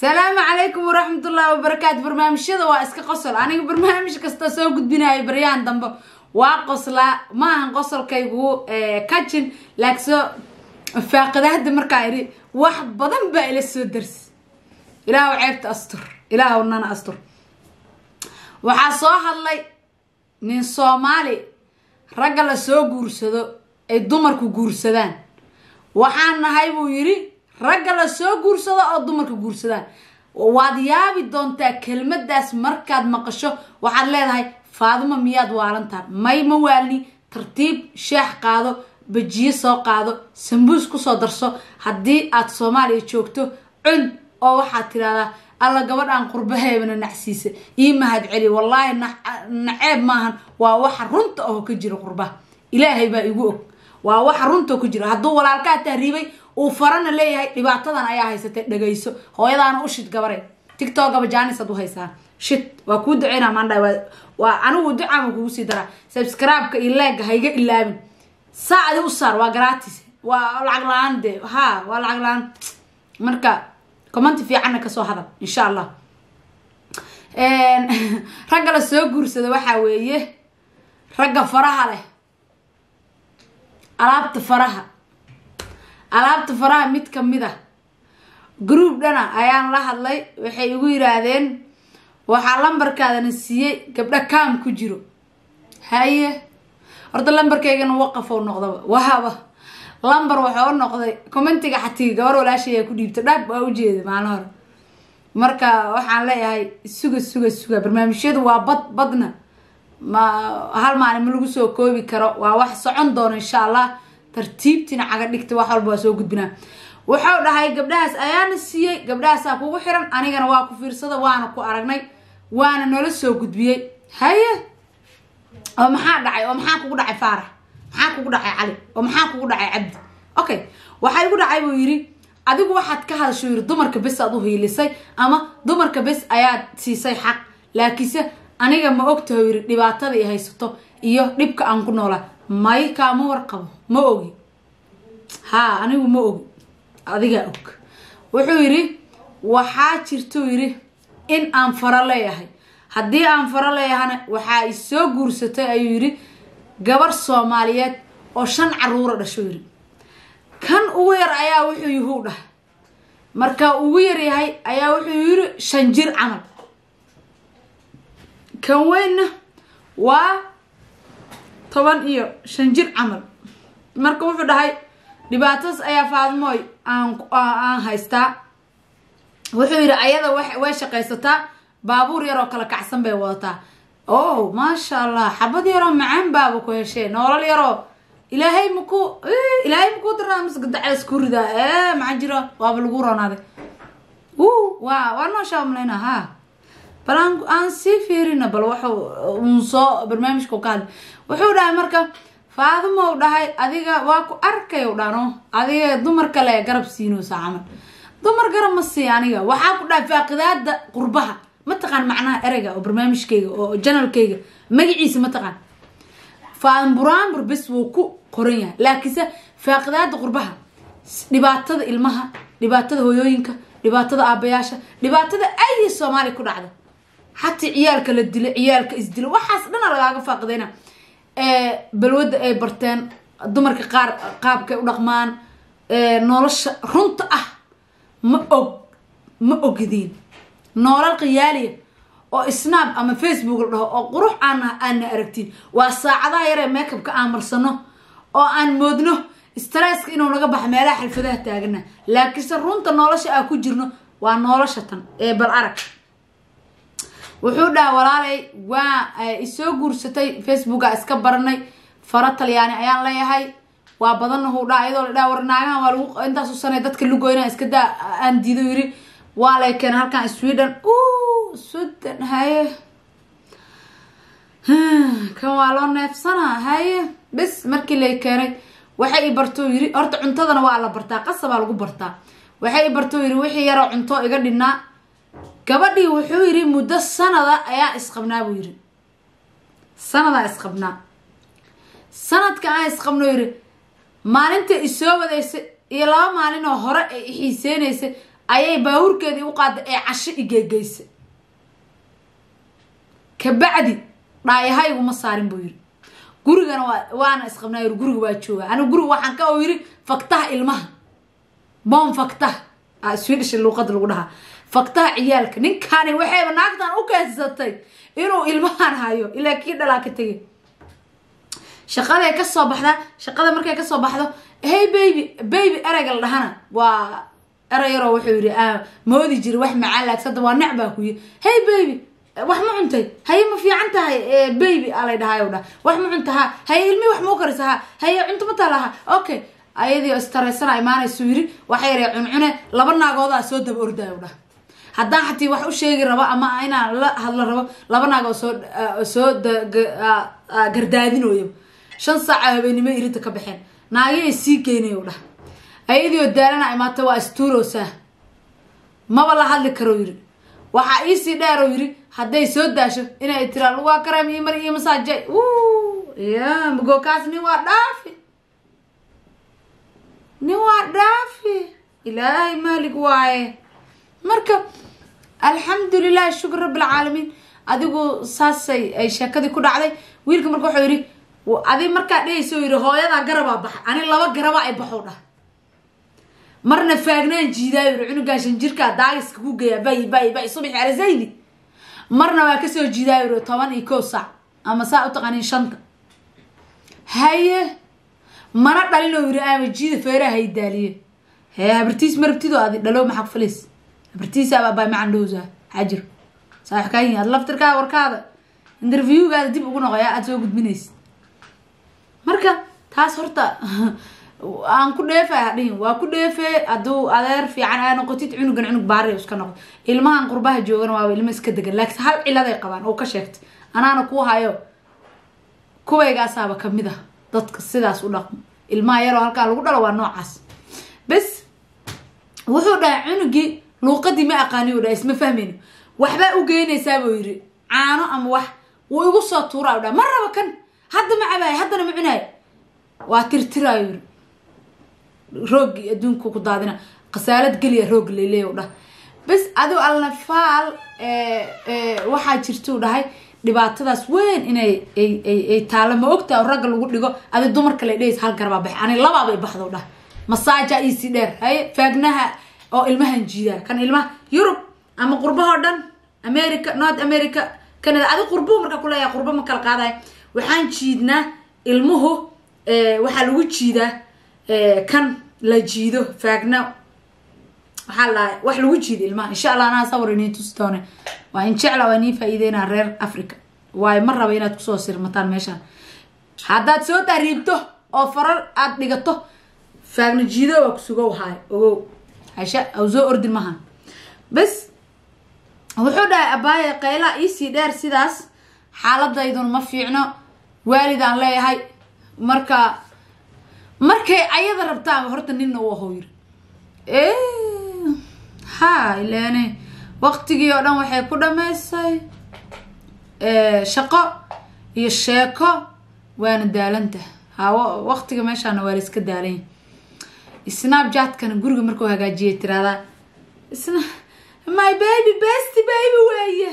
Salaamu calaykum waraxmatullaahi wabarakaatu. Barnaamijyada waa iska qosol. Aniga barnaamij kasta soo gudbinayo baryahan dambe waa qoslaa. Ma ahan qosolkaygu kajin, laakiin faaqidaada markaa idhi wax badan baa ila soo darsi. Ilaahu ceebta astur, ilaahu nana astur. Waxaa soo hadlay nin Soomaali, ragga la soo guursado ay dumarku guursadaan. Waxaan nahay, buu yidhi, ragga la soo guursado oo dumarka guursadaan. Waad yaabi doontaa kelmadaas markaad maqasho. Waxaad leedahay, "Faadimo, miyaad waalantaa?" May, ma waalni. Tartiib, sheex qaado, bajiye soo qaado, sambuus kusoo darso. Haddii aad Soomaaliya joogto, cun oo waxaad tirahdaa, "Alla, gabadhaan qurbaheebana nacsiisa, ii mahad celi." Wallaahi naceeb maahan, waa waxa runta oo ka jira qurbaha. Ilaahay baa igu og, waa waxa runta ku jira. Hadduu walaalkaa tahriibay uu farana leeyahay, dhibaatadan ayaa haysatay. Dhagayso, hooyadaana u shid, gabare TikTokaba jaanisad u haysaa, shit. Waa kuu duceynaa maandha, waa anigu ducaama kugu sii daraa. Subscribe-ka iyo like-ga hayga ilaabin, saa adi u saar. Waa gratis, waa lacag la-aan de. Ha, waa lacag la-aan. Marka comment fiicanna kasoo hadal, insha Allah. Ragga la soo guursada waxaa weeye ragga faraha leh, alaabta faraha, alaabta faraha. Mid kamid a group dhana ayaan la hadlay. Waxay igu yiraahdeen, "Waxaa lambarkaadana siiyey gabdho kaam ku jiro." Haye, horta lambarkaygana waqaf ou noqdaba, wahaba lambar waxau noqday. Commentiga xatii gabar walaashay ku dhiibta dhab waa ujeeda maalin hore. Marka waxaan leeyahay, suga, suga, suga. Barnaamijyadu waa bad badna, ma hal maalin ma lagu soo koobi karo. Waa wax socon doono, insha Allah. Tartiibtiina caga dhigta, wax walba waa soo gudbinaa. Wuxuu dhahay, "Gabdhahaas ayaana siiyey, gabdhahaasaa kugu xiran. Anigana waa ku fiirsada, waana ku aragnay, waana noola soo gudbiyey." Haye, oo maxaa dhacay? Oo maxaa kugu dhacay, Faarax? Maxaa kugu dhacay, Cali? Oo maxaa kugu dhacay, Cabdi? Okay, waxaa igu dhacay, buu yidhi, adigu waxaad ka hadasho, yidhi, dumarka bes aad u hiilisay ama dumarka bes ayaad siisay xaq, laakiinse aniga ma ogtaho, yidhi, dhibaatada i haysato iyo dhibka aan ku noolaa. May, kaama warqabo, ma ogi. Ha, anigu ma ogi, adigaa og. Wuxuu yidhi, waxaa jirtuu yidhi in aan faro leeyahay. Haddii aan faro leeyahana, waxaa i soo guursatay, ayuu yidhi, gabar Soomaaliyeed oo 5 caruura dhasho. Yidhi, kan ugu yar ayaa wuxuu yuhu dhahay, marka ugu yar yahay ayaa wuxuu yidhi 5 jir camal, kan weynna waa 15 jir camal. Marka wuxuu dhahay, dhibaatadaas ayaa, Faadmooy, aan haystaa. Wuxuu yidhi, ayada way shaqaysataa, baabuur yaroo kala kacsan bay wadataa. Oh, maasha Allah, xabad yaroo macaan baaba ku heshee, noolal yaroo Ilaahay maku, Ilaahay makuu diraa mise dacays ku ridaa? Maxaa jiro, waaba lagu roonaaday. Waa nooshaa malayna. Ha, bal aan sii fiirina, bal wuxuu un soo barnaamijka ka hadlay. Wuxuu dhahay, marka Faadimo u dhahay, adiga waa ku arkay u dhano, adiga dumar kale garab siinaysa camal. Dumar garab ma sii aniga. Waxaa ku dhahay faaqidaada qurbaha. Ma taqaan macnaha ereyga oo barnaamijkayga oo channelkayga magaciisa? Ma taqaan? Faadin Buraanbur bes wuu ku qoran yahay, laakiinse faaqidaada qurbaha, dhibaatada ilmaha, dhibaatada hooyooyinka, dhibaatada aabayaasha, dhibaatada ay Soomaaliya ku dhacda, xataa ciyaalka la dilo, ciyaalka isdilo, waxaas dhana lagaaga faaqidayna. Balwadda ay barteen dumarka qaar, qaabkay u dhaqmaan, nolosha runta ah ma og, ma ogdiin. Noolal khiyaaliya oo Snap ama Facebook la dhaho oo qurux aana aana aragtiin, waa saacadaha yaree makeupka aan marsano oo aan moodno stresska inuu naga baxo, meelaha xalfadaha taagana. Laakiinse runta nolosha aan ku jirno waa nolosha tan ee bal arag. Wuxuu dhaha, walaalay, waa isoo guursatay, Facebooka iska baranay, faro Talyaani ayaan leeyahay, waa badanahu dhaha. Iyadoo la dhaha, war naagahan waa lagu intaasu sanay dadka lugoyna iska daa, aan diido, yiri. Waa lay keenay halkan Sweden. Sweden, haye, kan waa loo neefsanaa. Haye, bes markii lay keenay, waxay i barto, yiri, horta cuntadana waa la bartaa, qasabaa lagu bartaa. Waxay i barto, yiri, wixii yaroo cunto iga dhinaa gabadhii. Wuxuu yiri, muddo sanada ayaa isqabnaa, buu yiri. Sanadaa isqabnaa. Sanadka aan isqabno, yiri, maalinta isoo wadaysay iyo 2 maalin oo hore ay ixiiseynaysay Ayay baabuurkeedii u qaaday ee casho igeegeysa. Kabacdi dhaayahaygu ma saarin buu yiri. Gurigana waana isqabnaa yiri, guriga waa joogaa. Anigu guriga waxaan ka yiri faktaha ilmaha, boon faktaha, Swedish luuqada lagu dhahaa, faktaha ciyaalka. Ninkaani waxayba naagtan u keensatay inuu ilmahan hayo ilaa kii dhalaa ka tegay. Shaqaday ka soo baxdaa, shaqada markay kasoo baxdo, "Hey baby, baby." Ereyga la dhahana waa erey yaroo wuxuu yiri moodi jiri wax macaan, laakiin hadda waa nec baa ku yiri. "Hey baby, wax ma cuntay? Haye, ma fiican tahay baby?" Alay dhahay dhah. "Wax ma cunta? Ha, haye, ilmi wax ma u karisa? Ha, haye, cunto ma taala? Ha, okay." Ayadii istareysana imaanaysu yiri, waxa yaree cuncune, laba naagoodaa soo daba ordayo dhah. Haddaan xatii wax u sheegi rabo ama inaan la hadlo rabo, laba naagoo soo gardaadinoyo. 5 saaca habeenimo irinta ka baxeen, naagihii sii geynayo dhah. Ayadii oo daalana imaata, waa istuurowsaa, maba la hadli karo yiri. Waxaa iisii dheer oo yiri, hadday soo daasho inay tiraa lugaa kareem ii mari, ii masaajay ya magookaas. Nin waa dhaafi, nin waa dhaafi, Ilaahay maalig waaye. Marka alxamdulilah, shukr rabbilcaalamiin. Adigu saasay ay sheekadii ku dhacday wiilka. Marka wuxuu yidhi, adi markaa dhehaysa yidhi, hooyadaa garabaa baxa, ani laba garabaa ay baxow dhah. Marna faagnaan jiidaa yiri, cunugaan 5 jirkaa daagiska ku geeyaa bay bay bay subaxi alasaydi. Marna waa kasoo jiidaa yiri 11 saac ama saa u taqaanin 5-ta. Haye, mana dhalinoo yiri, ama jiida feeraha hay daaliye. Hee, habartiis ma rabtidoo adi dhalo, maxaa ku falays? Habartiisaaba baa macandhowsa xajir saa wax kaa yihin. Ad laftirkaa warkaada interviewgaada dib ugu noqoyaa aada soo gudbinaysid. Marka taas horta aan ku dheefay hadhihin, waa ku dheefee. Hadduu adeer fiican aa noqotid, cunugan cunug baari iska noqdo. Ilmahan qurbaha joogana waaba ilmo iska degan, laakiin hal ciladay qabaan oo ka sheegtay anaana kuu hayo. Kuwaygaasaaba kamid ah dadka sidaas u dhaqmo. Ilmaha yaroo halkaa lagu dhalo waa noocaas bes. Wuxuu dhahay cunugii luuqadii ma aqaani u dhahay, isma fahmayno. Waxbaa u geynaysaa buu yiri, caano ama wax, wuu igu soo tuuraa u dhahay. Ma rabo kan hadda, ma cabaayo haddana, ma cunaayo, waa tirtiraayo yiri. Rooggii adduunka ku daadina, khasaalad geliya roog laleeya u dhah. Bes adigu alnafaal waxaa jirtuu dhahay dhibaatadaas weyn inay ay taalo. Ma ogtaa ragga lagu dhigo adi dumarka la dhehays hal garbaa bax, ani labaabay baxdo dhah. Masaaja iisii dheer, haye, faagnaha oo ilmahan jiidaa kan ilmaha Yurub ama qurbahoo dhan, America, North America, Canada, adi qurbuhu markaa kuleeyahay, qurbo ma kala qaadayo. Waxaan jiidnaa ilmuhu, waxaa lagu jiidaa kan la jiido faagna, waxaa la wax lagu jiida ilmaha. Insha Allah anaa sawir iniin tusi doone. Waa in jecla, waa inii faa'iideynaa reer Africa waayo. Ma raba inaad kusoo sirmataan meeshaan. Haddaad soo tahriibto oo farar aad dhigato, faagna jiido waa kusugow haay, ogow hasha aw soo ordin maha. Bes wuxuu dhahay, abaaye, qayla iisii dheer, sidaas xaaladaydun ma fiicno, waalidaan leeyahay. Marka markay ayada rabtaan horta ninna u ahow yiri. Ha, ileene waqtigii oo dhan waxay ku dhamaysay shaqo iyo sheeko, waana daalanta. Ha, waqtiga meeshaana waa la iska daalanya. Snapchatkana guriga markuu hagaajiyay tiraahdaa, isna "My baby, best baby weeye,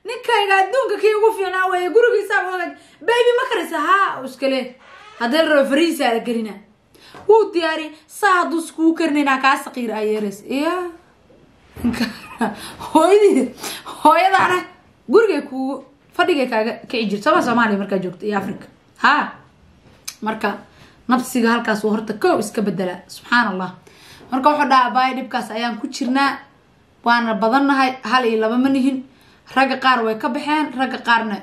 ninkayga adduunka kii ugu fiicnaa weeye, gurigiisaa u hagaaj. Baby, ma karaysa?" Ha, iskale haddii la rabo fariisaa la gelina, wuu diyaariyay. Saa hadduu iskuu karinaynaa kaa saqiir ayeeres iya hooyadii hooyadaana gurigay kugu fadhigay kaaga kici jirto sooma, Soomaaliya markaa joogto iyo Africa. Ha, marka nafsiga halkaas uu horta kow iska bedelaa, subxaan Allah. Marka wuxuu dhaha, abaayo, dhibkaas ayaan ku jirnaa, waana badannahay, hal iyo laba ma nihin. Ragga qaar way ka baxeen, ragga qaarna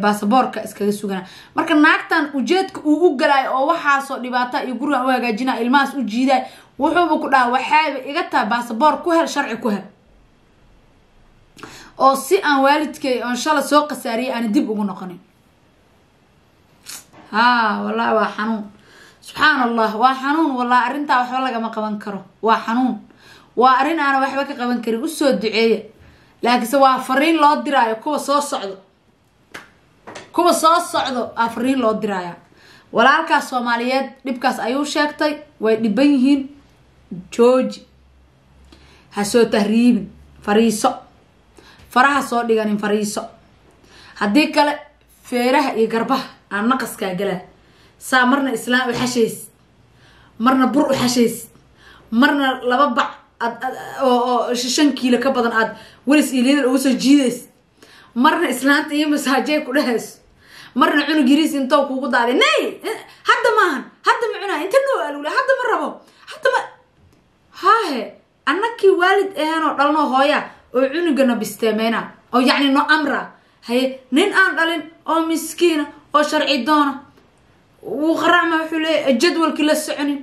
baasaboorka iskaga sugana. Marka naagtan ujeedka uu u galaayo oo waxaasoo dhibaata iyo gurigan u hagaajinaya, ilmahaas u jiiday, wuxuuba ku dhaha, waxaaba iga tahay baasaboor ku hel, sharci ku hel, oo si aan waalidkay oon shala soo khasaariyay aana dib ugu noqonin. Ha, wallahi waa xanuun, subxaan Allah, waa xanuun wallahi. Arrintaa waxba lagama qaban karo, waa xanuun, waa arrin aana waxba ka qaban karin. Usoo duceeya, laakiinse waa fariin loo diraayo kuwa soo socdo, kuwa soo socdo aa fariin loo diraaya. Walaalkaas Soomaaliyeed dhibkaas ayuu sheegtay, way dhiban yihiin. Jooji. Ha soo tahriibin, fariiso, faraha soo dhiganin, fariiso. Haddii kale feeraha iyo garbaha aan naqaskaa galaa. Saa marna islaam u xashaysid, marna bur u xashaysid, marna 2 bac oo 5 kiilo ka badan aad welis iyo liidar uga soo jiidaysid, marna islaanta iyo masaajay ku dhehayso, marna cunug yariis intou kugu daaday, nay hadda maahan, hadda ma cunaa, inta noo alula, hadda ma rabo, hadda ma haahe. Annakii waalid ahaanoo dhalnoo hooya oo cunugana bisteemeyna oo yacni no amra haye, nin aan dhalin oo miskiina oo sharci doona wuu qaraacma, wuxuu leeyahy jadwalkii la soconin.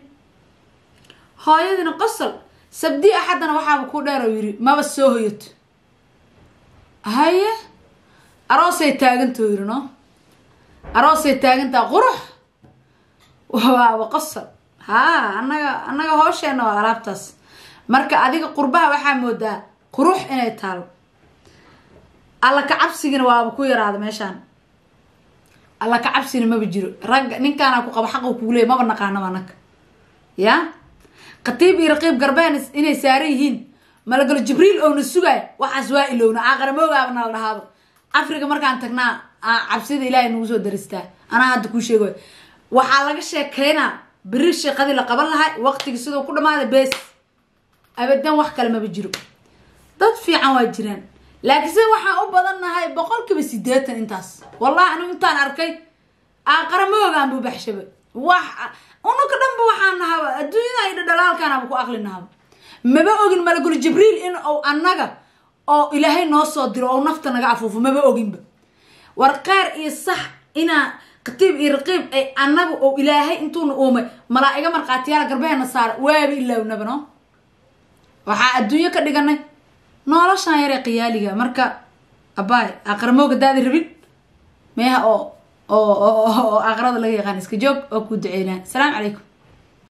Hooyadina qosol sabdi axaddana waxaaba ku dheer oo yiri maba soo hoyato. Haye, aroosay taagantao yiri, no aroosay taagantaa, qurux waaba qosol. Haa, annaga hoosheenna waa alaabtaas. Marka adiga qurbaha waxaa moodaa qurux inay taalo, alla ka cabsigina waaba ku yaraada meeshaan. Alla ka cabsina maba jiro. Ragga ninkaana ku qaba xaqa kugu leey maba naqaanaba annaga. Ya khatiib iyo raqiib garbeen inay saaran yihiin, malagalo Jibriil oona sugaay, waxaas waa ilowna. Aaqara moogaaba nala dhahaado. Africa markaan tagnaa cabsida Ilaahay nagu soo daristaa. Anaa hadda kuu sheegoy, waxaa laga sheekeynaa beri shaqadii la qaban lahay, waqtigii siduu ku dhamaaday, bees abadan, wax kale maba jiro. Dad fiican waa jiraan, laakiin sida waxaan u badannahay 80% intaas. Wallahi anigu intaan arkay aaqara moogaan buu baxshaba, wax unaka dhanba waxaan nahaba adduunyada iyo dhadhalaalkaanaba ku aqli nahaba. Maba ogin malagul Jibriil in uu annaga oo Ilaahay noo soo diro oo nafta naga afuufo, maba oginba. War qeer iyo sax inaa khatiib iyo raqiib ay annaga oo Ilaahay intuuna uumay malaa'iga markhaatiyaal garbeheena saara, waaba ilaawnaba. No waxaa adduunyo ka dhiganay noloshan yaree qiyaaliga. Marka abaay, aqramooga daadi rabin meeha oo aqrada laga yaqaan iska joog oo kuu duceynaa. Asalaamu calaykum.